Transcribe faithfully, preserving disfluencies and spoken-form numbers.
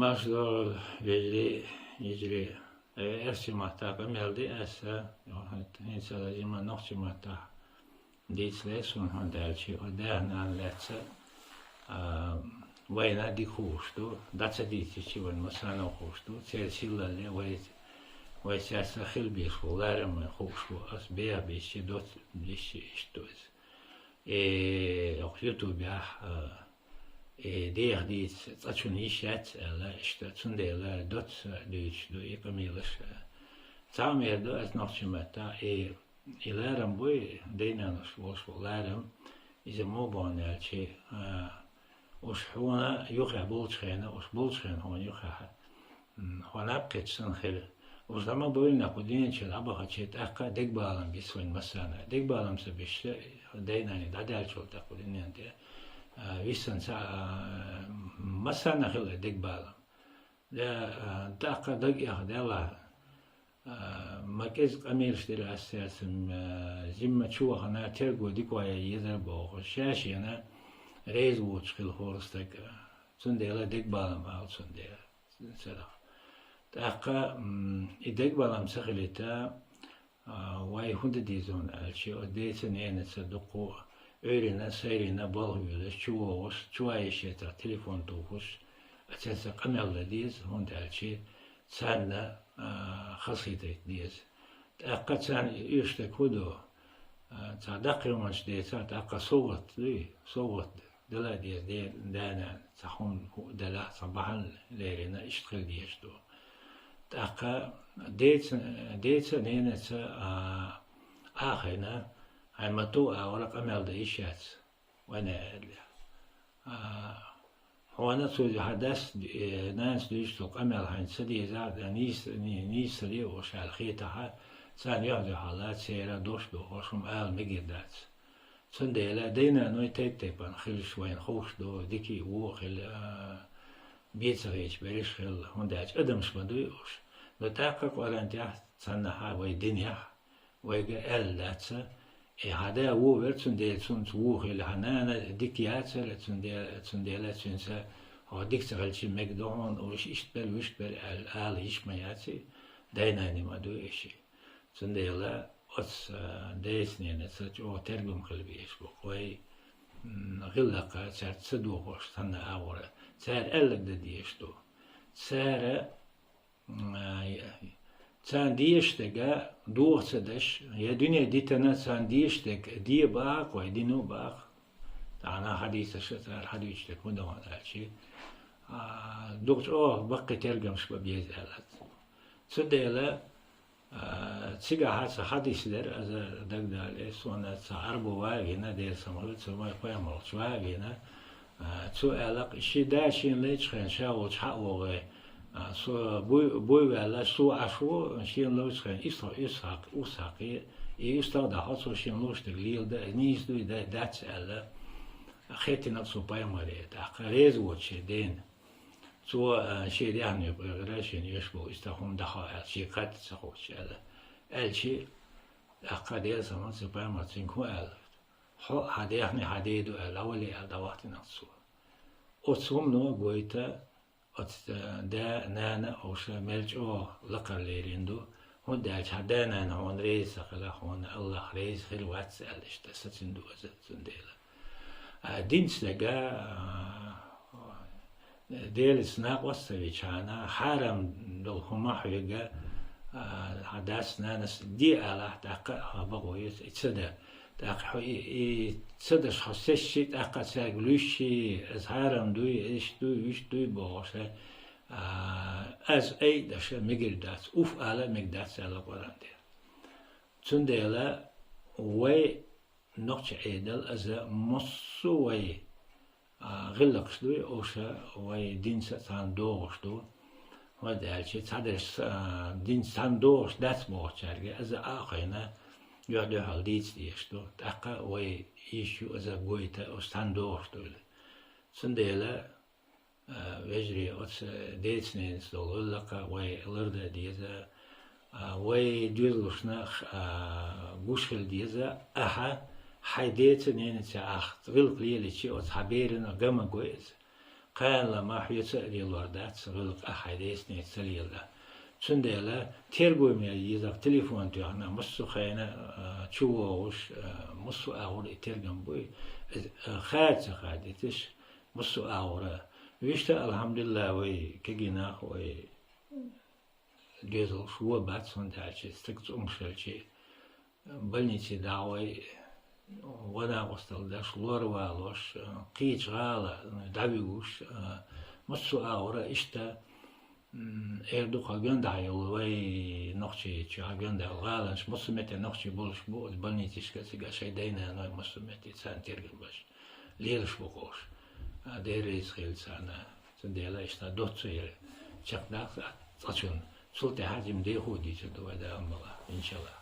Марша догӀийла, вежарий, йижарий. Э, эрсий маттахь къамел ди аса, хӀинца жима нохчий маттахь дийцале суна, хӀунда аьлча, вай даьх-нана лаьцна, а, вайна дика хууш ду, дӀа ца дийцича вайна массарна а хууш ду, церан сийлалле вай, вай цаьрца хила безаш болу ларам вайна хууш ду, ас беха бийцича, доцца дийцича иштта ду иза. Э, оха ютубехь, а, э, деха дийца цкъачунна йиш яц аьлла, иштта, цундела доцца дуьйцуш ду и къамелаш. Цхьа а мер ду аса нохчий маттахь, и, и ларам буй, дай-нанош волуш волу ларам, иза муха боху аьлча, а, уьш хьуна юххехь болчу хенахь, уьш болчу хенахь хьуна юххехь, м, хьо наб кхетча санна хила. Уьш дӀа ма бевлла кху дуьнен чуьра дӀабахча, тӀаккха дегабалам бисса вайна массарна. Дегабалам ца бисча, дай-наний дӀадаьллачул тӀаьхьа кху дуьнен тӀе, а, виссанца, а, массарна хила дегабалам. Де, а, тӀаккха дага эхь делахь, а, ма кӀезиг къамелаш дира ас цаьрца, м, а, жимма чу вахана, терго дика вай езар бохуш, ша-шена реза воцуш хила хӀора стаг, а, цундела дегабалам ала цундела. Царах. ТӀаккха, м, и дегабалам ца хилийта, а, вай хӀун дан деза аьлча, оцу деца-ненаца дуккха Ӏуьйранна, сайранна балха воьлуш, чу вогӀуш, чу ван йиш яцахь телефон тухуш, цаьрца къамел дан деза, хӀунда аьлча царна, а, хазахетийта деза. ТӀаккха царна уьш дерг хӀун ду? А, цхьа даккхий хӀуманаш децахь, тӀаккха совгӀат дуй, совгӀат дала а деза, де-, да-нана, цхьа хӀума хӀу-, делахь, цхьа бахьана лерина, иштта хила дезаш ду. ТӀаккха деца, деца а, ненаца а, а хайна, хьайн ма-тов агӀора къамел дан йиш яц, вайна аьлла. А, хьуна цо хьан дас, э, нанас дуьйцу цу къамел хьайна ца дезахь, нийса-, ни-, нийса ца ле уьш аьлла хетахь, царна юьхь-дуьхьал церан дош дохуш хӀума ала мегар дац. Цундела дай-наной тайп-тайпана хилаш вайна хууш ду, дикий вон хила, а, бен ца хеташ бераш хила, хӀунда аьлча адамаш ма дуй уьш. Но тӀаккха Къуръан тӀехь цхьаннахьа вай динехь, вайга аьлла дац, э, хьан да вон вара, цундела цуьнца вон хила, хьан нана дика яцара, цунде-, цундела цуьнца хьо дика ца хилча мега ду хьуна, уьш иштта бара, вуьшта бара аьлла, ала йиш ма яц, дай-наний ма дуй уьш. Цундела оцу, а, деца-ненаца чӀогӀа тергам хила безаш бу. Вай, м, гӀиллакха цаьрца ца дохуш санна агӀора. Цара аьлларг дан дезаш ду. Цара, м, а, царна дезаш дерг доха ца деш, я дуьне дитина царна дезаш дерг де бакъ вай, дина бакъ. Тахана хьадийцаш цара хьадуьйцуш дерг хӀун ду аьлча, а, дукха чӀогӀа баккхий тергамаш бан беза аьлла. Цундела А, цигахь аса хьадис дара, аса дагадале, суна цхьа Ӏарбо ван а вина, Делан салам хуьлда цунна, вайн пайхамарчу ван а вина, а, цо аьлла-кх, шен да шена лайчу хенахь ша волчу хьа а вогӀий, а, со буй, буй ваьлла, со Ӏаш ву, шена лайчу хенахь, иза, иза хьакха, уьш хьакха, и уьстагӀ дӀахьо, цо шена луш дерг леладан, нийса дуй, дац аьлла, хеттина-кх цо пайхамаре, тӀаккха реза воцуш шен дена. Цо, а, шен даьхни юкъа гӀира, шена оьшуш болу иза хӀума дӀахьо аьлла, шен кхатта ца кхочуш аьлла. Аьлча, тӀаккха Делан салам хуьлда цунна, пайхамара цуьнга хӀун аьлла? Хьо а, хьан даьхни, хьан ден ду аьлла, дӀавале аьлла, дӀавахтина-кх цо. Оцу хӀумано гойту, оцу, а, да, нана, уьш мел чӀогӀа лакхара лерина ду, хӀунда аьлча хьан да-нана хьуна реза ца хилахь, хьуна АллахӀ реза хир вац аьлла, иштта сацина ду иза цундела. А, динца дерг, а, Делаца накъост ца вичхьана, хьарам долу хӀума хьоьга, а, хьан дас-нанас де алахь, тӀаккха а хьо бакъо ю и ца дан. ТӀаккха хьо и, и ца даш хьо сесчи, тӀаккха цаьрга луьйшши, аса хьарам дуй, иштта дуй, вуьшта дуй бохуш, а, аса айдаша мегар дац, уф ала мега дац аьлла Къуръан тӀе. Цундела вай нохча Ӏедал, аса массо а вай, а, гӀиллакхаш дуй, уьш вай динца а цхьаьна догӀуш ду. ХӀунда аьлча цхьадерш, а, динца цхьаьна догӀуш дац бохучаьрга, аса а кхайна, юьхь-дуьхьал дийца дезаш ду. ТӀаккха вай йиш ю аса гойту, уьш цхьаьна догӀуш дуйла. Цундела, а, вежарий, оцу деца-ненаца долу гӀиллакх вай лардан деза, а, вай доьзалшна, а, гуш хила деза, ахьа хьайн деца-ненаца ахь гӀиллакх лелийча, оцу хьан берана ган ма го иза. Кхана ма хьоьца а лелор дац, гӀулакх ахьа десница ца леладаь. Цундела тергоме езагӀа телефон тоьхна, массо а хенахь, а, чу вогӀуш, а, массо а агӀор и тергам буй, а, хадий ца хадийташ, массо а агӀора. Вешта, алхьамдулиллахӀ, вай кегий нах, вай доьзалш вон бац, хӀунда аьлча стаг цӀумаш хилча, больнице дӀагӀой, гӀо-накъостал деш, лоравалош, кхечу гӀала дӀавуьгуш, массо а агӀора иштта, м, эр ду-кх, гонахь йолу вай Нохчийчохь гонахь йолу гӀаланаш, массо а метте нохчий болуш бу оцу больницашка, цига шайн дай-наной массо а метте царна тергам беш лелаш бу-кх уьш. А, Дела реза хуьлда царна. Цундела иштта доцца яра чекхдаккха цкъачунна. Цул тӀаьхьа жима дехо дийцар ду вай, Дала мукъалахь, иншалла.